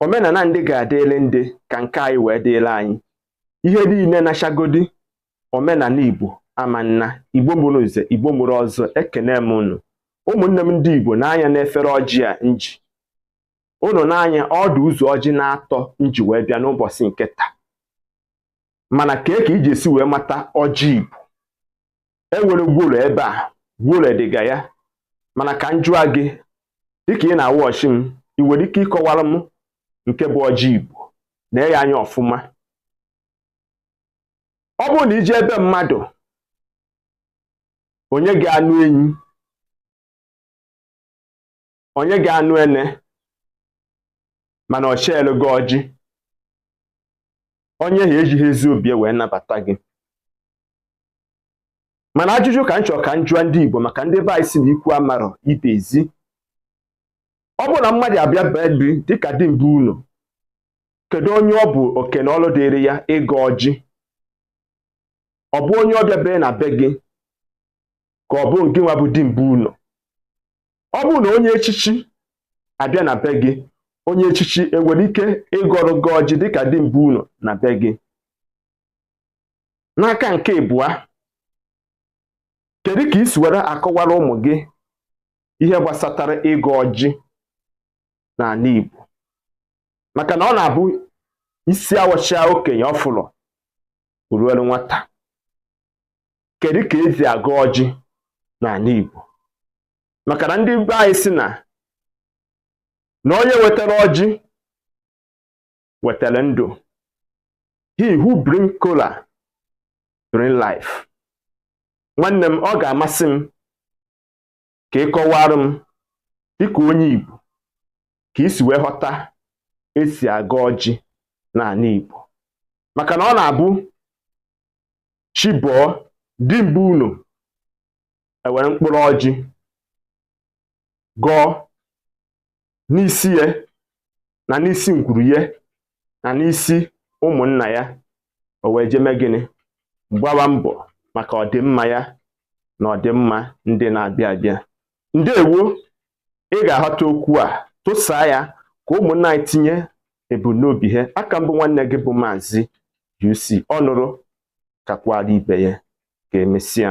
Omenala ndị ga-adịrị ndị ka nke anyị wee dịrị anyị. Ihe niile nachagodi omenala Igbo ama nna. Igbo mụrụ nze, Igbo mụrụ ọzọ, ekene m unu, ụmụnne m ndị Igbo. N'anya n'efere ọjị a nji unu n'anya, ọdụ ụzọ ọjị na-atọ nji wee bịa n'ụbọchị nke taa. Mana kee ka iji esi wee mata ọjị Igbo? Enwere gworo ebe a, gworo dịga ya. Mana ka m jụọ gị, dịka ị na-awụ ọchị m, ị nwere ike ịkọwara m nke bụ ọjị Igbo? Na ya anya ọfụma. Ọ bụrụ na ije ebe mmadụ, onye ga-anụ enyi, onye ga-anụ ene, mana ọ cheelu gị ọjị, onye ha ejighị ezi obi wee nabata gị. Mana ajụjụ ka m chọrọ ka m jụọ ndị Igbo, maka ndị be anyị si na ikwu amarọ ibe ezi. Ọ bụrụ na mmadụ abịa be dịka dimgbe unu, kedu onye ọ bụ oke na ọlụ dịrị ya ịgọ ọjị? Ọ bụ onye ọbịa bee na be gị, ka ọ bụ nke nwa bụ dimgbe unu? Ọ bụrụ na onye echichi abịa na be gị, onye echichi enwere ike ịgọrọ gị ọjị dịka dimgbe unu na be gị? N'aka nke ịbụa, kedu ka isi were akọwara ụmụ gị ihe gbasatara ịgọ ọjị n'ala Igbo? Maka na ọ na-abụ isi awọcha okenye ọfụlọ ruelu nwata. Kedu ka esi agọ ọjị n'ala Igbo? Maka na ndị be anyị si na onye wetara ọjị wetara ndụ. He who bring kola bring life. Nwanne m, ọ ga-amasị m ka ị kọwara m, dịka onye Igbo, ka isi wee ghọta esi agọ ọjị n'ala Igbo. Maka na ọ na-abụ chi bọọ, dimgbe unu ewere mkpụrụ ọjị gọọ n'isi ya, na n'isi ngwuru ya, na n'isi ụmụnna ya, o wee jeme gịnị? Gbawa mbọ maka ọdịmma ya na ọdịmma ndị na-abịa abịa. Ndewo. Ị ga-aghọta okwu a, tụsaa ya ka ụmụnna anyị tinye ebumnobi ha. Aka mbụ, nwanne gị bụ Maazị UC Ọnụrụ, kakwara ibe ya. Ka emesịa.